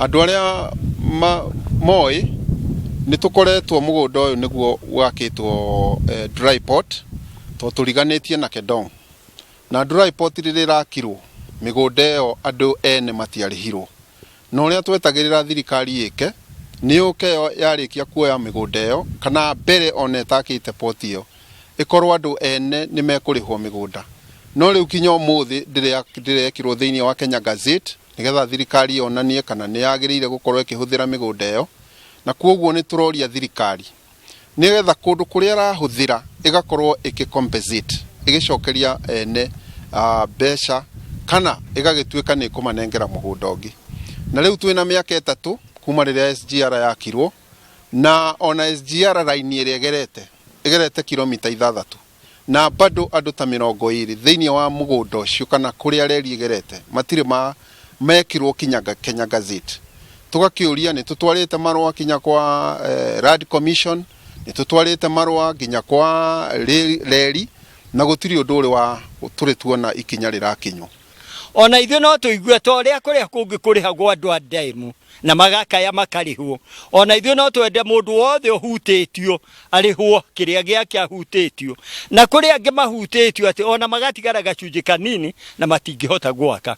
Andũ arĩa moĩ nĩ tũkoretwo mũgũnda ũyũ nĩguo wakĩtwo dry port tondũ tũriganĩtie na Kedong. Na dry port rĩrĩa ĩrakirwo mĩgũnda ĩyo andũ ene matiarĩhirwo. Na ũrĩa twetagĩrĩra thirikari ĩke nĩ yũke yo yarĩkia kuoya mĩgũnda ĩyo kana mbere ona ĩtakĩte port ĩyo ĩkorwo andũ ene nĩ mekũrĩhwo mĩgũnda. No rĩu kinya ũmũthĩ ndĩrekirwo thĩinĩ wa Kenya Gazette nĩgetha thirikari yonanie kana nĩ yagĩrĩire gũkorwo ĩkĩhũthĩra mĩgũnda ĩyo, na kwoguo nĩ tũroria thirikari nĩgetha kũndũ kũrĩa ĩrahũthĩra ĩgakorwo ĩkĩ compensate, ĩgĩcokeria ene mbeca kana ĩgagĩtuĩka nĩ ĩkũmanengera mũgũnda ũngĩ. Na rĩu twĩna mĩaka 3 kuma rĩrĩa SGR yakirwo, na ona SGR raini ĩrĩa ĩgerete kilomita 6 na bado andũ ta 20 thĩinĩ wa mũgũnda ũcio kana kũrĩa reri ĩgerete matirĩ ma mekirwo kinya Kenya Gazette. Tũgakĩũria nĩ tũtwarĩte marũa kinya kwa Land Commission, nĩ tũtwarĩte marũa nginya kwa reri, na gũtirĩ ũndũ ũrĩ wa tũrĩ tuona ikinya rĩrakinywo. Ona ithuĩ no tũigue ta ũrĩa kũrĩa kũngĩ kũrĩhagwo andũ a ndemu na magakaya makarĩhwo, ona ithuĩ no twende mũndũ wothe ũhutĩtio arĩhwo kĩrĩa gĩake ahutĩtio, na kũrĩ angĩ mahutĩtio atĩ ona magatigara gacunjĩ kanini na matingĩhota gwaka.